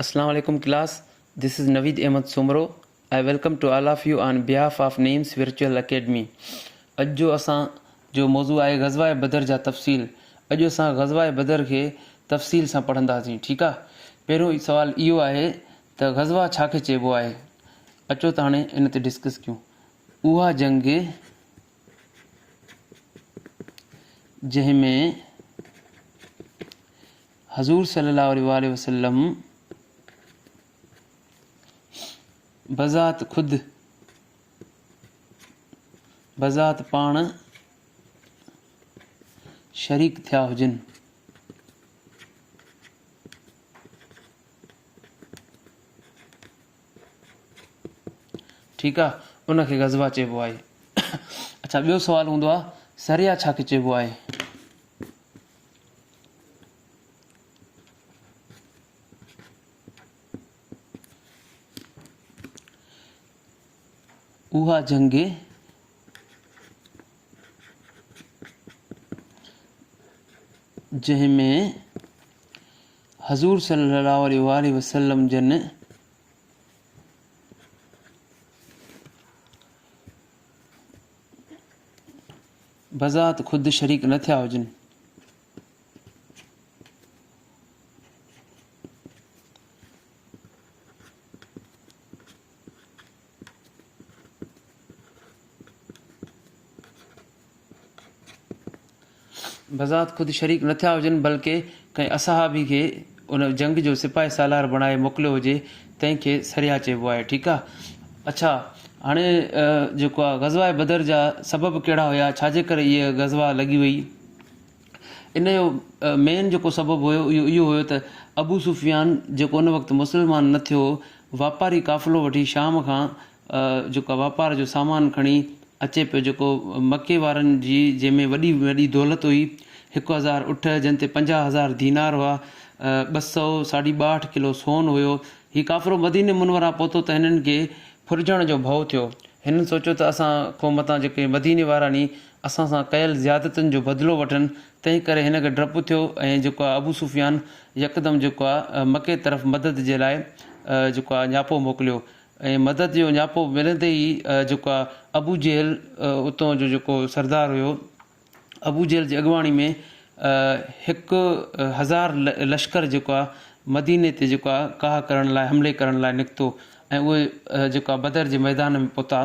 Assalamu alaikum class, this is Naveed Ahmed Soomro, I welcome to all of you on behalf of Naeem's Virtual Academy. اڄ جو اسان جو موضوع آهي غزوه بدر جا تفصيل. اڄ اسان غزوه بدر کي تفصيل سان پڙهنداسين ٺيڪ آ. پهريون سوال اهو آهي ته غزوه ڇا کي چئبو آهي؟ اچو ته هاڻي ان تي ڊسڪس ڪيون. اها جنگ جنهن ۾ حضور صلي الله عليه واٰله وسلم بذات خود بذات پاڻ شريڪ ٿيا هجن. ٺيڪ آ ان کي غزوه چئبو آهي. اڇا ٻيو سوال هوندو آ سريا ڇا کي چئبو آهي؟ اها جنگ جنهن ۾ حضور صلي الله عليه واٰله وسلم جن بذات خود شريڪ نه ٿيا هجن. بذات خود شريڪ نه ٿيا هجن بلڪه ڪنهن اصحابي کي ان جنگ جو سپاهي سالار بڻائي موڪليو هجي تنهن کي سريا چئبو آهي ٺيڪ آ اڇا هاڻي جيڪو آ غزوه بدر جا سبب ڪهڙا هيا ڇا جي ڪري اهي غزوه لڳي وئي ان جو مين جيڪو سبب هيو اهو اهو هيو ته ابو سفيان جيڪو ان وقت مسلمان نه ٿيو هو واپاري قافلو وٺي شام کان جيڪو واپار جو سامان کڻي اچي پيو جيڪو مڪي وارن جي جنهن ۾ وڏي وڏي دولت هئي 1000 اٺ جن تي 50,000 دينار هئا 200 ساڍي 62 ڪلو سون هيو هي قافلو مديني منوره پهتو ته هنن کي ڦرجڻ جو ڀؤ ٿيو هنن سوچيو ته اسان کان متان جيڪي مديني وارا ني اسان سان ڪيل زيادتين جو بدلو وٺن، تنهن ڪري هن کي ڊپ ٿيو ۽ جيڪو آهي ابو سفيان يڪدم جيڪو آهي مڪي طرف مدد جي لاء جيڪو آهي نياپو موڪليو ۽ مدد جو نياپو ملندي ئي جيڪو آهي ابو جهل اتان جو جيڪو سردار هيو ابو جهل جي اڳواڻي ۾ 1000 لشڪر جيڪو آهي مديني تي جيڪو آهي ڪاهه ڪرڻ لاء حملي ڪرڻ لاء نڪتو ۽ اهي جيڪو آهي بدر جي ميدان ۾ پهتا.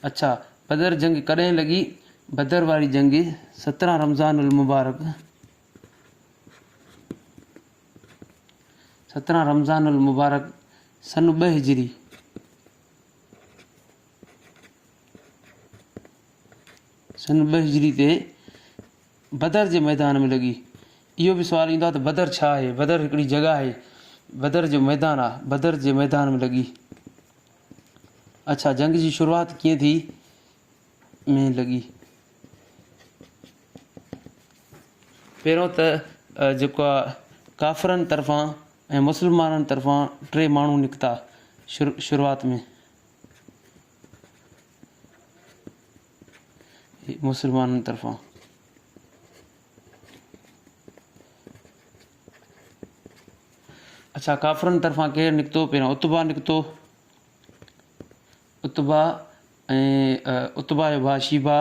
اڇا بدر جنگ ڪڏهن لڳي؟ بدر واري جنگ 17 رمضان المبارڪ 17 رمضان المبارڪ سن 2 هجري سن 2 هجري تي بدر جي ميدان ۾ لڳي. اهو به سوال ايندو آهي ته بدر ڇا آهي؟ بدر هڪڙي جڳهه آهي، بدر جو ميدان آهي، بدر جي ميدان ۾ لڳي. اڇا جنگ جي شروعات ڪيئن ٿي؟ ۾ لڳي. پهريون ته جيڪو آهي ڪافرن طرفان ۽ مسلمانن طرفان ٽي ماڻهو نڪتا شروعات ۾. مسلمانن طرفان. اڇا ڪافرن طرفان ڪير نڪتو؟ پهريان عتبه نڪتو، عتبه ۽ عتبه جو ڀاء شيبه،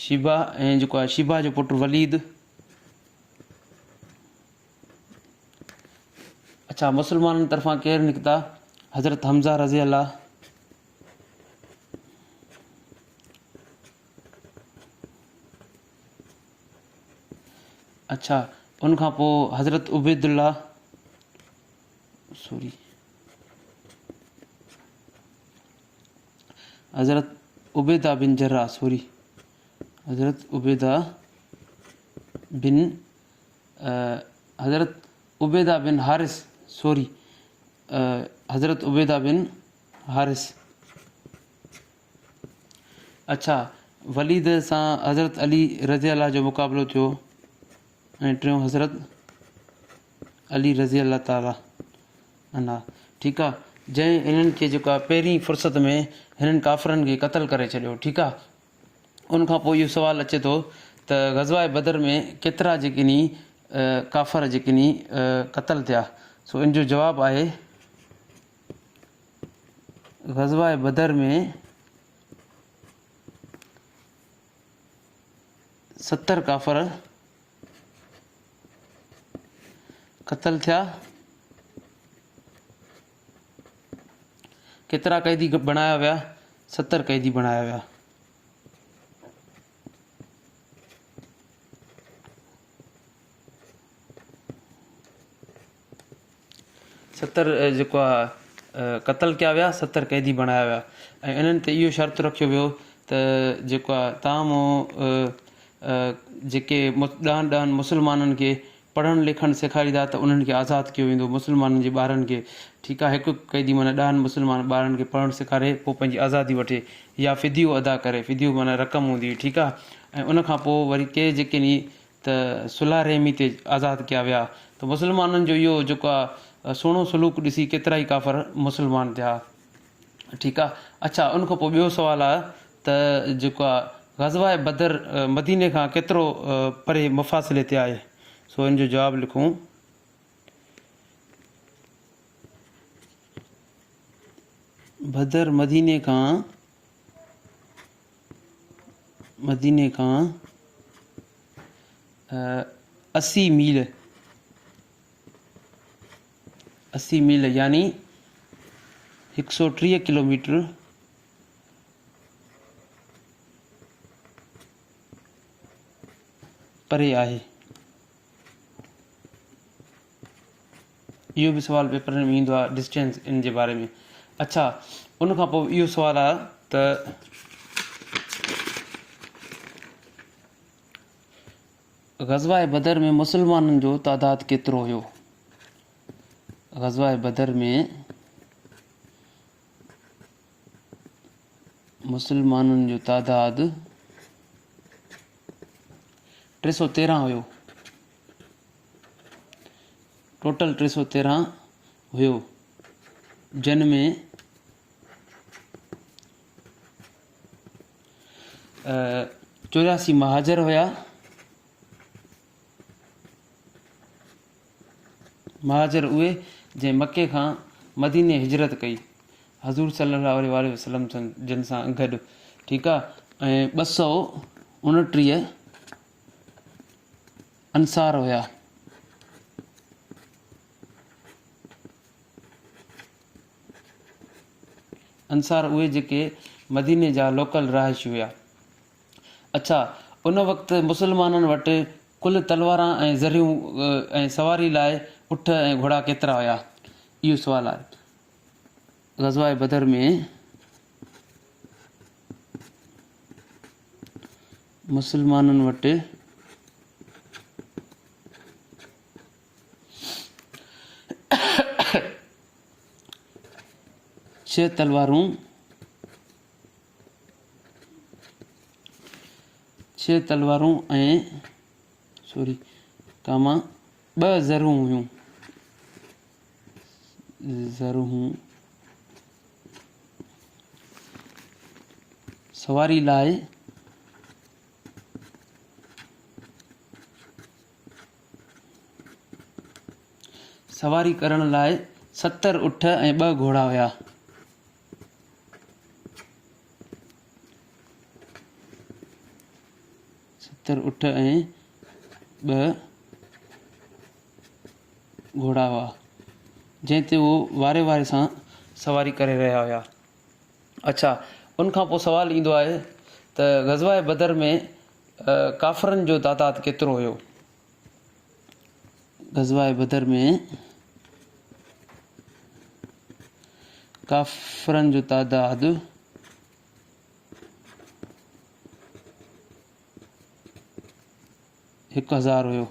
شيبه ۽ جيڪو آهي شيبه جو پٽ وليد. اڇا مسلمانن طرفان ڪير نڪتا؟ حضرت حمزه رضي الله. اڇا ان کان پوء حضرت عبيد الله سوري حضرت عبيده بن جراح سوري حضرت عبيده بن حضرت عبيده بن حارث سوري حضرت عبيده بن حارث. اڇا وليد سان حضرت علي رضي الله جو مقابلو ٿيو ۽ ٽيون حضرت علي رضي الله تعالي عنه ٺيڪ آ جنهن هنن کي جيڪو آ پهرين فرصت ۾ هنن ڪافرن کي قتل ڪري ڇڏيو ٺيڪ آ ان کان پوء اهو سوال اچي ٿو ته غزوه بدر ۾ ڪيترا جيڪي ني ڪافر جيڪي ني قتل ٿيا؟ سو ان جو جواب آهي غزوه بدر ۾ 70 ڪافر قتل ٿيا. ڪيترا قيدي بڻايا ويا؟ 70 قيدي بڻايا ويا. 70 جيڪو آ قتل ڪيا ويا، 70 قيدي بڻايا ويا ۽ انهن تي اهو شرط رکيو ويو ته جيڪو آ تان مون جيڪي ڏهن ڏهن مسلمانن کي پڙهڻ لکڻ سيکاريندا ته انهن کي آزاد ڪيو ويندو مسلمانن جي ٻارن کي ٺيڪ آ هڪ قيدي معنيٰ ڏهن مسلمان ٻارن کي پڙهڻ سيکاري پوء پنهنجي آزادي وٺي يا فديو ادا ڪري فديو معنيٰ رقم هوندي هئي ٺيڪ آ ۽ ان کان پوء وري ڪي جيڪي ني ته صلح رحمي تي آزاد ڪيا ويا ته مسلمانن جو اهو جيڪو آ سهڻو سلوڪ ڏسي ڪيترائي ڪافر مسلمان ٿيا ٺيڪ آ اڇا ان کان پوء ٻيو سوال آ ته جيڪو آ غزوه بدر مديني کان ڪيترو پري مفاصلي تي آهي سو ان جو جواب لکون. بدر مديني کان مديني کان 80 ميل 80 ميل يعني 130 ڪلوميٽر پري آهي. اهو به سوال پيپرن ۾ ايندو آهي ڊسٽينس ان جي باري ۾. اڇا ان کان پوء اهو سوال آهي ته غزوه بدر ۾ مسلمانن جو تعداد ڪيترو هيو؟ غزوه بدر ۾ مسلمانن جو تعداد 313 هيو. ٽوٽل 313 هيو جن ۾ 84 مهاجر هيا. مهاجر اهي جنهن مڪي کان مديني هجرت ڪئي حضور صلي الله عليه واٰله وسلم جن سان گڏ ٺيڪ آ ۽ 229 انصار هيا. انصار اهي جيڪي مديني جا لوڪل رهائشي هيا. اڇا ان وقت مسلمانن وٽ ڪل تلواران ۽ زرهيون ۽ سواري لاء اٺ ۽ گهوڙا ڪيترا هيا؟ اهو سوال آهي. غزوه بدر ۾ مسلمانن وٽ ڇهه تلوارون، ڇهه تلوارون ۽ سوري ڪاما ٻه زرهون هيون زرهون سواري لاء سواري ڪرڻ لاء 70 اٺ ۽ ٻه گهوڙا هيا. 70 اٺ ۽ ٻه گهوڙا هئا، جنهن تي هو واري واري سان سواري ڪري رهيا هيا. اڇا ان کان پوء سوال ايندو آهي ته غزوه بدر ۾ ڪافرن جو تعداد ڪيترو هيو؟ غزوه بدر ۾ ڪافرن جو تعداد 1000 هيو.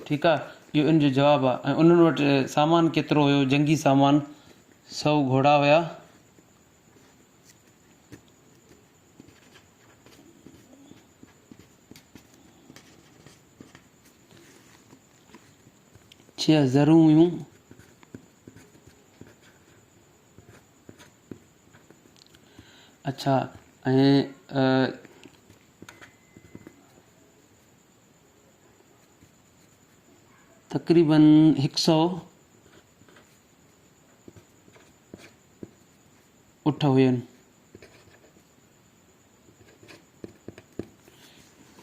ٺيڪ آ اهو ان جو جواب آ ۽ انهن وٽ سامان ڪيترو هيو جنگي سامان 100 گهوڙا هيا. ڇهه زرون هيون. اڇا ۽ تقريبن هڪ سئو اٺ هين.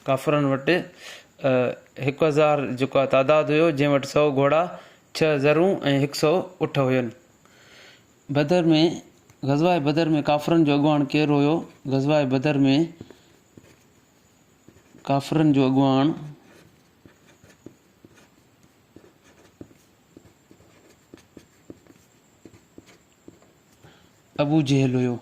ڪافرن وٽ 1000 جيڪو آهي تعداد هيو، جنهن وٽ سئو گهوڙا، ڇهه زرهون ۽ هڪ سئو اٺ هين. بدر ۾، غزوه بدر ۾ ڪافرن جو اڳواڻ ڪير هيو؟ غزوه بدر ۾ ڪافرن جو اڳواڻ. ابو جهل هيو.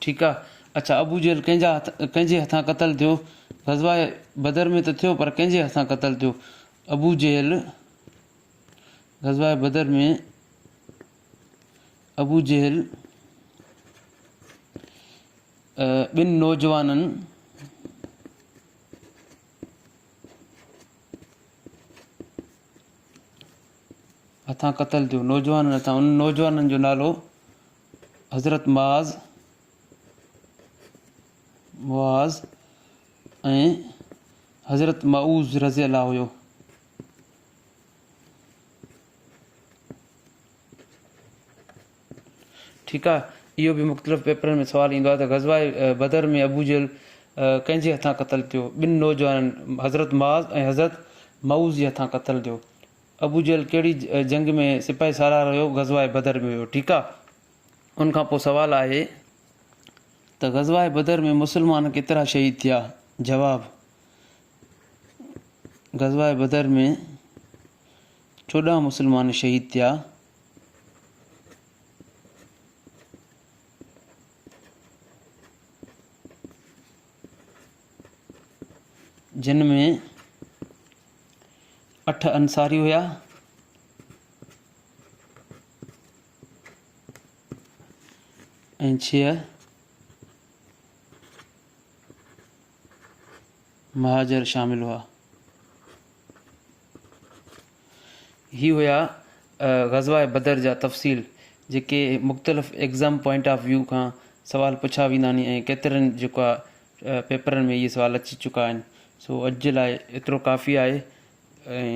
ٺيڪ آ اڇا ابو جهل ڪنهن جا هٿ ڪنهن جي هٿان قتل ٿيو؟ غزوه بدر ۾ ته ٿيو پر ڪنهن جي هٿان قتل ٿيو؟ ابو جهل غزوه بدر ۾ ابو جهل ٻن نوجوانن هٿان قتل ٿيو. نوجوانن هٿان انهن نوجوانن جو نالو حضرت معاذ معاذ ۽ حضرت معوذ رضي الله هيو. ٺيڪ آ اهو به مختلف پيپرن ۾ سوال ايندو آهي ته غزوه بدر ۾ ابو جهل ڪنهن جي هٿان قتل ٿيو؟ ٻن نوجوانن حضرت معاذ ۽ حضرت معوذ جي هٿان قتل ٿيو. ابو جهل ڪهڙي جنگ ۾ سپاهي سالار هيو؟ غزوه بدر ۾ هيو. ٺيڪ آ ان کان پوء سوال آهي ته غزوه بدر ۾ مسلمان ڪيترا شهيد ٿيا؟ جواب، غزوه بدر ۾ 14 مسلمان شهيد ٿيا. جن ۾ اٺ انصاري هيا ۽ ڇهه مهاجر شامل هئا. هي هيا غزوه بدر جا تفصيل جيڪي مختلف ايگزام پوائنٽ آف ويو کان سوال پڇا ويندا آهن ۽ ڪيترن جيڪو آهي پيپرن ۾ اهي سوال اچي چڪا آهن سو اڄ جي لاء ايترو ڪافي آهي ۽